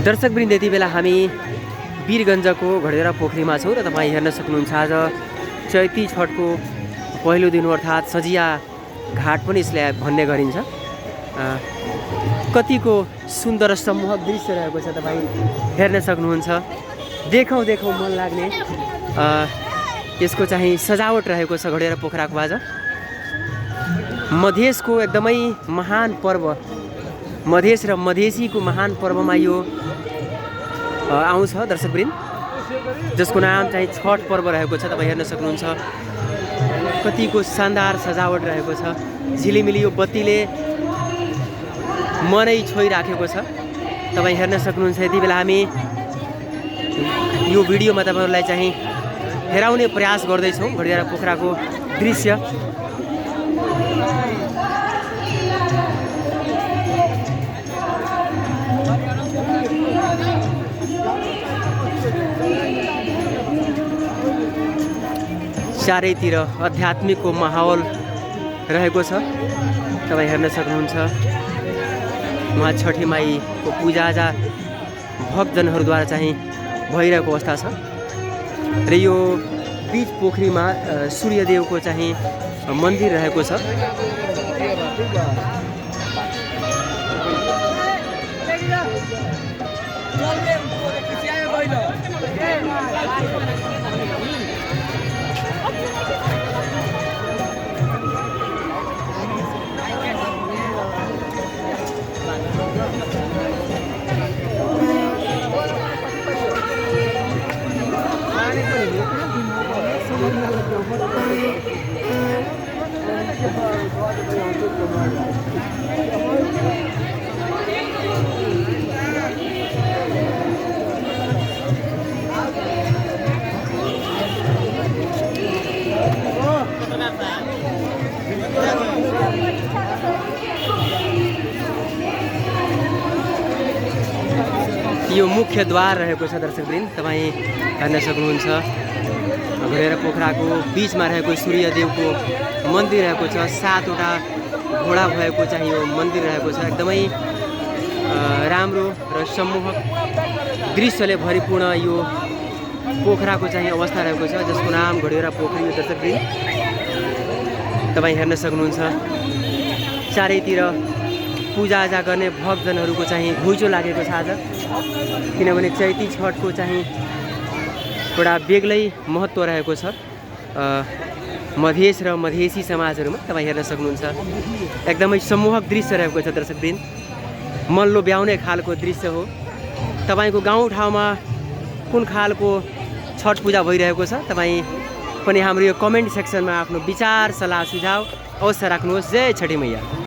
दर्शकवृन्द, यति बेला हामी वीरगञ्जको घडेरा पोखरीमा छौँ र तपाईँ हेर्न सक्नुहुन्छ आज चैती छठको पहिलो दिन अर्थात् सजिया घाट पनि यसलाई भन्ने गरिन्छ। कतिको सुन्दर र सम्मोहक दृश्य रहेको छ तपाईँ हेर्न सक्नुहुन्छ। देखौँ मन लाग्ने यसको चाहिँ सजावट रहेको छ घडेरा पोखराको आज। मधेसको एकदमै महान पर्व, मधेस र मधेसीको महान पर्वमा यो आउँछ दर्शकवृन्द, जसको नाम चाहिँ छठ पर्व रहेको छ। तपाईँ हेर्न सक्नुहुन्छ कतिको शानदार सजावट रहेको छ। झिलिमिली यो बत्तीले मनै छोइराखेको छ। तपाईँ हेर्न सक्नुहुन्छ। यति बेला हामी यो भिडियोमा तपाईँहरूलाई चाहिँ हेराउने प्रयास गर्दैछौँ घडेरा पोखराको दृश्य। चारैतिर आध्यात्मिकको माहौल रहेको छ। तपाईँ हेर्न सक्नुहुन्छ उहाँ छठी माईको पूजाआजा भक्तजनहरूद्वारा चाहिँ भइरहेको अवस्था छ। र यो बीच पोखरीमा सूर्यदेवको चाहिँ मन्दिर रहेको छ। यो मुख्य द्वार रहेको छ दर्शकवृन्द, तपाईँ हेर्न सक्नुहुन्छ। घडेरा पोखराको बिचमा रहेको सूर्यदेवको मन्दिर रहेको छ। 7वटा घोडा भएको चाहिँ यो मन्दिर रहेको छ। एकदमै राम्रो र सम्मोहक दृश्यले भरिपूर्ण यो पोखराको चाहिँ अवस्था रहेको छ, जसको नाम घडेरा पोखरी हो दर्शकवृन्द। तपाईँ हेर्न सक्नुहुन्छ चारैतिर पूजाआजा गर्ने भक्तजनहरूको चाहिँ घुइँचो लागेको छ आज, किनभने चैती छठको चाहिँ एउटा बेग्लै महत्त्व रहेको छ मधेस र मधेसी समाजहरूमा। तपाईँ हेर्न सक्नुहुन्छ एकदमै सम्मोहक दृश्य रहेको छ दर्शकवृन्द। मन लोभ्याउने खालको दृश्य हो। तपाईँको गाउँठाउँमा कुन खालको छठ पूजा भइरहेको छ तपाईँ पनि हाम्रो यो कमेन्ट सेक्सनमा आफ्नो विचार, सल्लाह, सुझाव अवश्य राख्नुहोस्। जय छठी मैया।